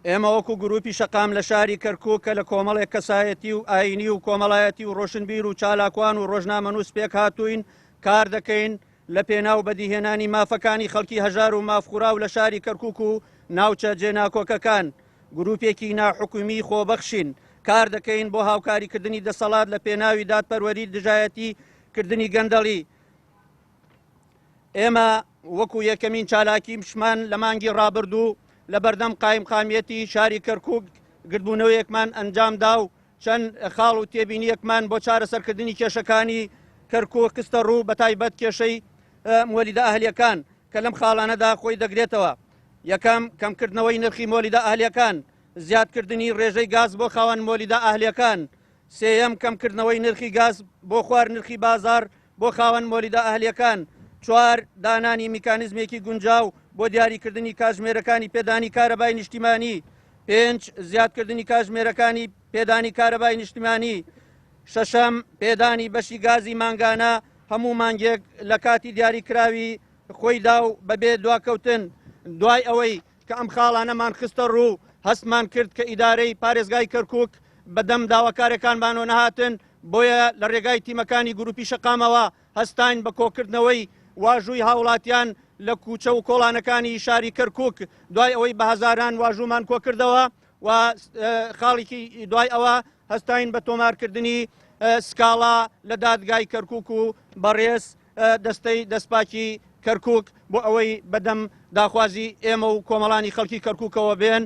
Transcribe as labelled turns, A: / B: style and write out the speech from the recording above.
A: ئێمە وەکو گروپی شەقام لە شاری کەرکوک کە لە کۆمەڵێک کەسایەتی و ئایینی و کۆمەڵایەتی و ڕۆشنبیر و چالاکوان و ڕۆژنامەنووس پێکهاتووین کار دەکەین لە پێناو بەدیهێنانی مافەکانی خەڵکی هەژار و مافخوراو لە شاری کەرکوک و ناوچە جێناکۆکەکان. گروپێکی ناحکومی خۆبەخشین کار دەکەین بۆ هاوکاریکردنی دەسەڵات لە پێناوی دادپەروەری دژایەتی کردنی گەندەڵی. ئێمە وەکو یەکەمین چالاکیشمان لە مانگی ڕابردوو لە بەردەم قایمقامیەتی شاری کەرکوک گردبوونەوەیەکمان ئەنجامدا و چەند خاڵ و تێبینیەکمان بۆ چارەسەرکردنی کێشەکانی کەرکوک خستە ڕوو بەتایبەت کێشەی مۆلیدە ئەهلیەکان کە لەم خاڵانەدا خۆی دەگرێتەوە یەکەم کەمکردنەوەی نرخی مۆلیدە ئەهلیەکان زیادکردنی ڕێژەی گاز بۆ خاوەن مۆلیدە ئەهلیەکان سێیەم کەمکردنەوەی نرخی گاز بۆ خوار نرخی بازاڕ بۆ خاوەن مۆلیدە ئەهلیەکان. چوار، دانانی میکانیزمێکی گونجاو بۆ دیاریکردنی کاتژمێرەکانی پێدانی کارەبای نیشتیمانی. پێنج، زیادکردنی کاتژمێرەکانی پێدانی کارەبای نیشتیمانی. شەشەم، پێدانی بەشی گازی مانگانە هەموو مانگێک لە کاتی دیاریکراوی خۆیدا و بەبێ دواکەوتن. دوای ئەوەی کە ئەم خاڵانەمان خستە ڕوو، هەستمان کرد کە ئیدارەی پارێزگای کەرکووک بەدەم داواکارەکانمانەوە نەهاتن، بۆیە لە ڕێگای تیمەکانی گروپی شەقامەوە هەستاین بە کۆکردنەوەی واژووی هاوڵاتیان لە کوچە و کۆڵانەکانی شاری کەرکووک، دوای ئەوەی بە هەزاران واژوومان کۆکردەوە و خاڵێکی دوای ئەوە هەستاین بە تۆمارکردنی سکاڵا لە دادگای کەرکووک و بەڕێز دەستەی دەستپاکی کەرکوک بۆ ئەوەی بەدەم داخوازی ئێمە و کۆمەڵانی خەڵکی کەرکوکەوە بێن.